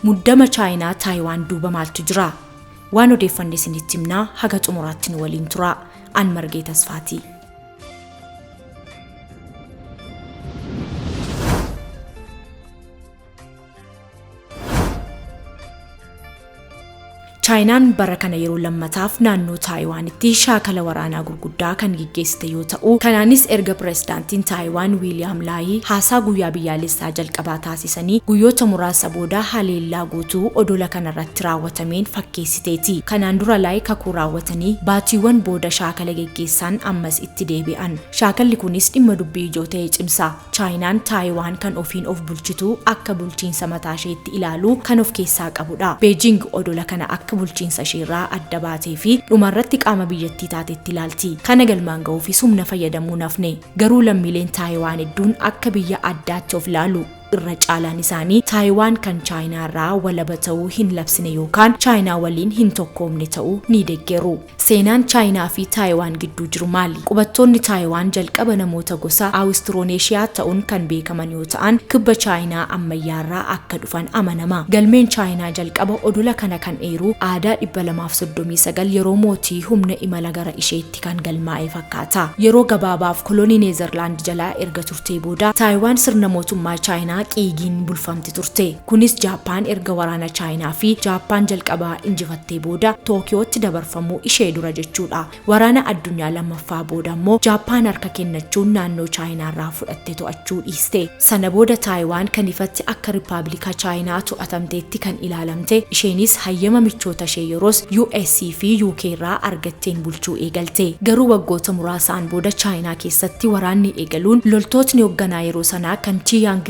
Muddama Chaayinaa Taayiwaan duuba maaltu jira? Waan odeeffanne isinitti himnaa, haga xumuraatti nu waliin tura. An Margee Tasfaati. Chaayinaan bara kana yeroo lammataaf naannoo Taayiwaanitti shaakala waraanaa gurguddaa kan geggeessite yoo ta'u, kanaanis erga pirezidaantiin Taayiwaan Wiiliyaam Laayii haasaa guyyaa biyyaalessaa jalqabaa taasisanii guyyoota muraasa booda haleellaa guutuu odola kanarratti raawwatameen fakkeessiteeti. Kanaan dura Laay kakuu raawwatanii baatiiwwan booda shaakala geggeessaan ammas itti deebi'an. Shaakalli kunis dhimma dubbii ijoo ta'e cimsa. Chaayinaan Taayiwaan kan ofiin of bulchitu akka bulchiinsa mataa isheetti ilaaluu kan of keessaa qabudha. Beejing odola kana akka bulchiinsa isheerraa adda baatee fi dhumarratti qaama biyyattii taatetti ilaalti. Kana galmaan ga'uufis humna fayyadamuu nafne. Garuu lammiileen Taayiwaan hedduun akka biyya addaatti of ilaalu. Irra caalaan isaanii Taayiwaan kan Chaayinaa irraa walaba ta'uu hin labsine yookaan Chaayinaa waliin hin tokkoomne ta'uu ni deggeru. Seenaan Chaayinaa fi Taayiwaan gidduu jiru maali? Qubattoonni Taayiwaan jalqaba namoota gosa Awustirooneeshiyaa ta'uun kan beekaman yoo ta'an, kibba Chaayinaa ammayyaarraa akka dhufan amanama. Galmeen Chaayinaa jalqaba odola kana kan eeru aadaa 239 yeroo mootii humna imala gara isheetti kan galmaa'e fakkaata. Yeroo gabaabaaf kolonii Neezerlaand jalaa erga turtee booda Taayiwaan sirna mootummaa Chaayinaa qiigiin bulfamti turte. Kunis Jaappaan erga waraana Chaayinaa fi Jaappaan jalqabaa injifattee booda Tookiyootti dabarfamuu ishee dura jechuudha. Waraana addunyaa lammaffaa booda immoo Jaappaan harka kennachuun naannoo Chaayinaarraa fudhatte to'achuu dhiiste. Sana booda Taayiwaan kan ifatti akka Rippaablika Chaayinaa to'atamteetti kan ilaalamte, isheenis hayyama michoota ishee yeroos US fi UK irraa argatteen bulchuu eegalte. Garuu waggoota muraasaan booda Chaayinaa keessatti waraanni eegaluun loltootni hoogganaa yeroo sanaa kan Chiang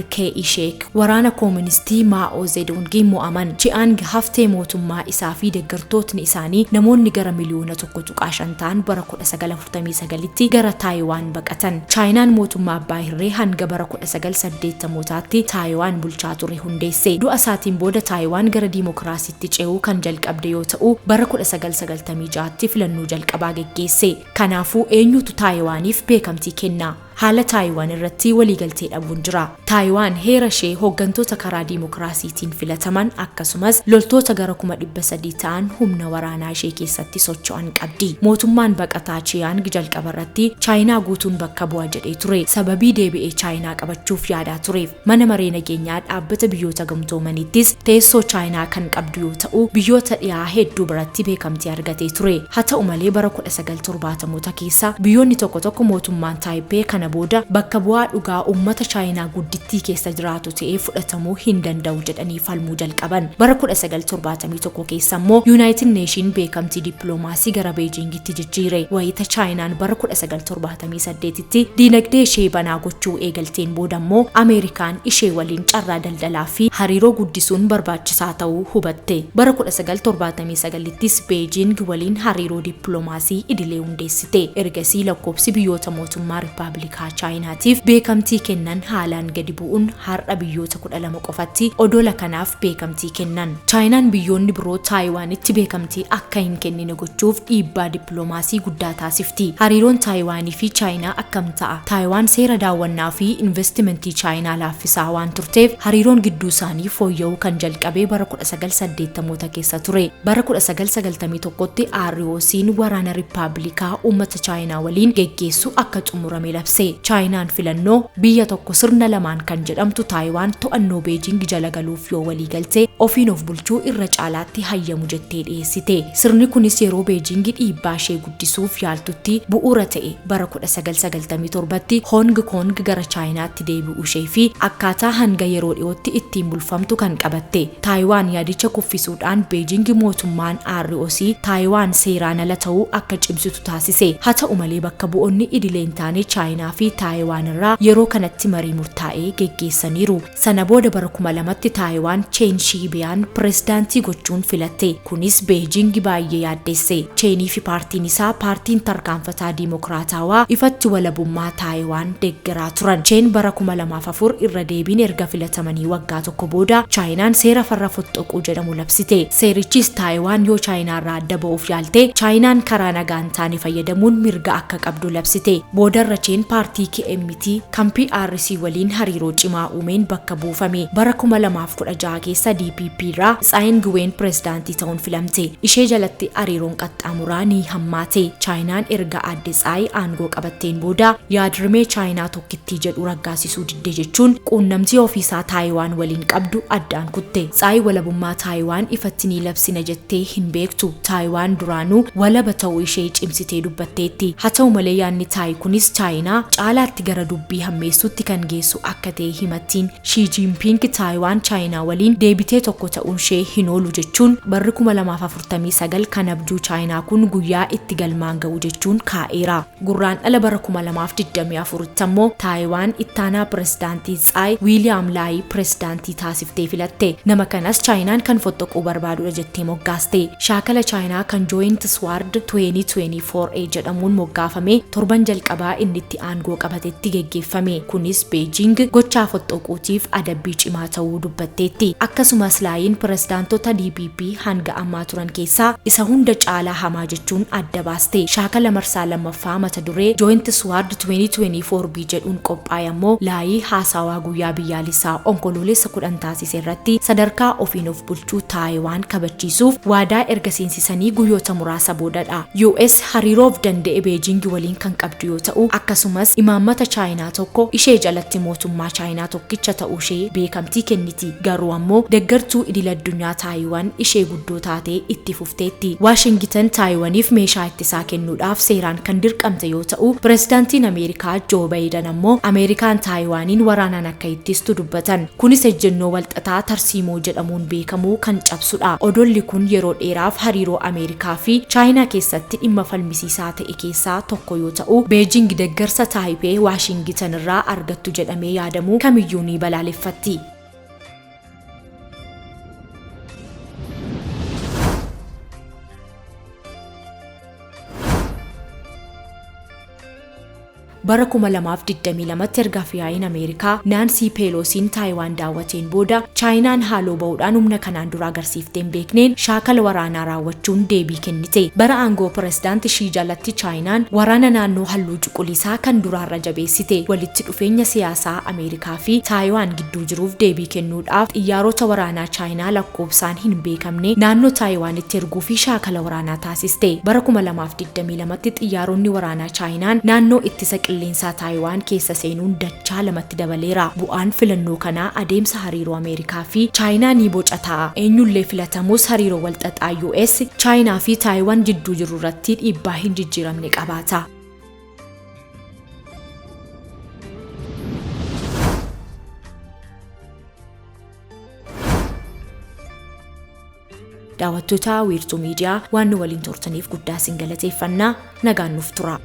Kai-shek waraana kooministii Maa'oo Zedongiin mo'aman. Chiang haftee mootummaa isaa fi deeggartootni isaanii namoonni gara miliyoona 1.5 ta'an bara 1949tti gara Taayiwaan baqatan. Chaayinaan mootummaa abbaa hirree hanga bara 1980mootaatti Taayiwaan bulchaa ture hundeesse. Du'a isaatiin booda Taayiwaan gara diimokiraasiitti ce'uu kan jalqabde yoo ta'u, bara 1996tti filannoo jalqabaa geggeesse. Kanaafuu eenyutu Taayiwaaniif beekamtii kenna? Haala Taayiwaan irratti waliigaltee dhabuun jira. Taayiwaan heera ishee hooggantoota karaa diimokiraasiitiin filataman akkasumas loltoota gara 300,000 ta'an humna waraanaa ishee keessatti socho'an qabdi. Mootummaan baqataa Chiang jalqaba irratti Chaayinaa guutuun bakka bu'a jedhee ture. Sababii deebi'ee Chaayinaa qabachuuf yaadaa tureef. Mana maree nageenyaa dhaabbata biyyoota gamtoomaniittis teessoo Chaayinaa kan qabdu yoo ta'u, biyyoota dhiyaa hedduu biratti beekamtii argatee ture. Haa ta'u malee bara 1970moota keessa biyyoonni tokko tokko mootummaan Taayippee kana booda bakka bu'aa dhugaa uummata Chaayinaa guddittii keessa jiraatu ta'ee fudhatamuu hin danda'u jedhanii falmuu jalqaban. Bara 1971 keessa immoo Yuunaayitid Neeshin beekamtii dippiloomaasii gara Beejingitti jijjiire. Wayita Chaayinaan bara 1978tti diinagdee ishee banaa gochuu eegalteen booda immoo Ameerikaan ishee waliin carraa daldalaa fi hariiroo guddisuun barbaachisaa ta'uu hubatte. Bara 1979ttis Beejing waliin hariiroo dippiloomaasii idilee hundeessite. Ergasii lakkoofsi biyyoota mootummaa Riippaabilikaa Chaayinaatiif beekamtii kennan haalaan gadi bu'uun har'a biyyoota 12 qofatti odola kanaaf beekamtii kennan. Chaayinaan biyyoonni biroo Taayiwaanitti beekamtii akka hin kennine gochuuf dhiibbaa dippiloomaasii guddaa taasifti. Hariiroon Taayiwaanii fi Chaayinaa akkam ta'a? Taayiwaan seera daawwannaa fi investimentii Chaayinaa laaffisaa waan turteef hariiroon gidduu isaanii fooyya'uu kan jalqabee bara 1980moota keessa ture. Bara 1991tti ROC'n waraana Riippaabilikaa uummata Chaayinaa waliin geggeessu akka xumurame labse. Chaayinaan filannoo biyya tokko sirna lamaan kan jedhamtu Taayiwaan to'annoo Beejing jala galuuf yoo walii galte ofiin of bulchuu irra caalaatti hayyamu jettee dhiyeessite. Sirni kunis yeroo Beejing dhiibbaa ishee guddisuuf yaaltutti bu'uura ta'e. Bara 1997tti Hong Kong gara Chaayinaatti deebi'uu ishee fi akkaataa hanga yeroo dhiyootti ittiin bulfamtu kan qabatte. Taayiwaan yaadicha kuffisuudhaan Beejing mootummaan ROC Taayiwaan seeraan ala ta'uu akka cimsitu taasise. Haa ta'u malee bakka bu'oonni idilee hin taane Chaayinaa fi Taayiwaan irraa yeroo kanatti marii murtaa'ee geggeessaniiru. Sana booda bara 2000tti Taayiwaan Cheen Shiibiyaan pirezidaantii gochuun filatte. Kunis Beejing baay'ee yaaddeesse. Cheenii fi paartiin isaa paartiin tarkaanfataa diimokiraataawaa ifatti walabummaa Taayiwaan deeggaraa turan. Cheen bara 2004 irra deebiin erga filatamanii waggaa tokko booda Chaayinaan seera farra fottoquu jedhamu labsite. Seerichis Taayiwaan yoo Chaayinaarraa adda ba'uuf yaalte Chaayinaan karaa nagaa hin taane fayyadamuun mirga akka qabdu labsite. Boodarra Cheen paartii paartii KMT kan PRC waliin hariiroo cimaa uumeen bakka buufame. Bara 2016 keessa DPP irraa Tsai Ing-wen pirezidaantii ta'uun filamte. Ishee jalatti hariiroon qaxxaamuraa ni hammaate. Chaayinaan erga aadde Tsai aangoo qabatteen booda yaadrimee Chaayinaa tokkittii jedhu raggaasisuu didde jechuun quunnamtii ofiisaa Taayiwaan waliin qabdu addaan kutte. Tsai walabummaa Taayiwaan ifatti ni labsina jettee hin beektu. Taayiwaan duraanuu walaba ta'uu ishee cimsitee dubbatteetti. Haa ta'u malee yaadni Tsai kunis Chaayinaa caalaatti gara dubbii hammeessuutti kan geessu akka ta'e himattiin. Xi Jinping Taayiwaan Chaayinaa waliin deebitee tokko ta'uun ishee hin oolu jechuun barri 2049 kan abjuu Chaayinaa kun guyyaa itti galmaan ga'u jechuun kaa'eera. Gurraan dhala bara 2024 ammoo Taayiwaan ittaanaa pirezidaantii Tsai Wiiliyaam Laayi pirezidaantii taasiftee filatte. Nama kanas Chaayinaan kan fottoquu barbaadudha jettee moggaaste. Shaakala Chaayinaa kan Joint Sword 2024A jedhamuun moggaafame torban jalqabaa inni itti aangoo qabatetti geggeeffame. Kunis Beejing gochaa fottoquutiif adabbii cimaa ta'uu dubbatteetti. Akkasumas Laayiin pirezidaantota DPP hanga ammaa turan keessaa isa hunda caalaa hamaa jechuun adda baaste. Shaakala marsaa lammaffaa mata duree Joint Sword 2024B jedhuun qophaa'e ammoo Laayii haasawaa guyyaa biyyaalessaa Onkoloolessa 10 taasise irratti sadarkaa ofiin of bulchuu Taayiwaan kabachiisuuf waadaa erga seensisanii guyyoota muraasa boodadha. US hariiroo of danda'e Beejing waliin kan qabdu yoo ta'u, akkasumas imaammata Chaayinaa tokko ishee jalatti mootummaa Chaayinaa tokkicha ta'uu ishee beekamtii kenniti. Garuu ammoo deeggartuu idil addunyaa Taayiwaan ishee guddoo taatee itti fufteetti. Waashingitan Taayiwaaniif meeshaa ittisaa kennuudhaaf seeraan kan dirqamte yoo ta'u, pirezidaantiin Ameerikaa Joo Baayiden ammoo Ameerikaan Taayiwaaniin waraanaan akka ittistu dubbatan. Kunis ejjennoo walxaxaa tarsiimoo jedhamuun beekamu kan cabsudha. Odolli kun yeroo dheeraaf hariiroo Ameerikaa fi Chaayinaa keessatti dhimma falmisiisaa ta'e keessaa tokko yoo ta'u, Beejing deeggarsa Taayipee Waashingitan irraa argattu jedhamee yaadamu kamiyyuu ni balaaleffatti. Bara 2022 erga Afyaa'iin Ameerikaa Naansii Peeloosiin Taayiwaan daawwateen booda Chaayinaan haaloo ba'uudhaan humna kanaan dura agarsiiftee hin beekneen shaakala waraanaa raawwachuun deebii kennite. Bara aangoo pirezidaanti Shii jalatti Chaayinaan waraana naannoo halluu cuquliisaa kan duraarra jabeessite. Walitti dhufeenya siyaasaa Ameerikaa fi Taayiwaan gidduu jiruuf deebii kennuudhaaf xiyyaarota waraanaa Chaayinaa lakkoofsaan hin beekamne naannoo Taayiwaanitti erguu fi shaakala waraanaa taasiste. Bara 2022 xiyyaaronni waraanaa Chaayinaan naannoo ittisa qilleensaa Taayiwaan keessa seenuun dachaa lamatti dabaleera. Bu'aan filannoo kanaa adeemsa hariiroo Ameerikaa fi Chaayinaa ni boca ta'a. Eenyullee filatamus hariiroo walxaxaa US, Chaayinaa fi Taayiwaan jidduu jiru irratti dhiibbaa hin jijjiiramne qabaata. Daawwattoota Wiirtuu Miidiyaa waan nu waliin turtaniif guddaa isin galateeffannaa, nagaan nuuf tura.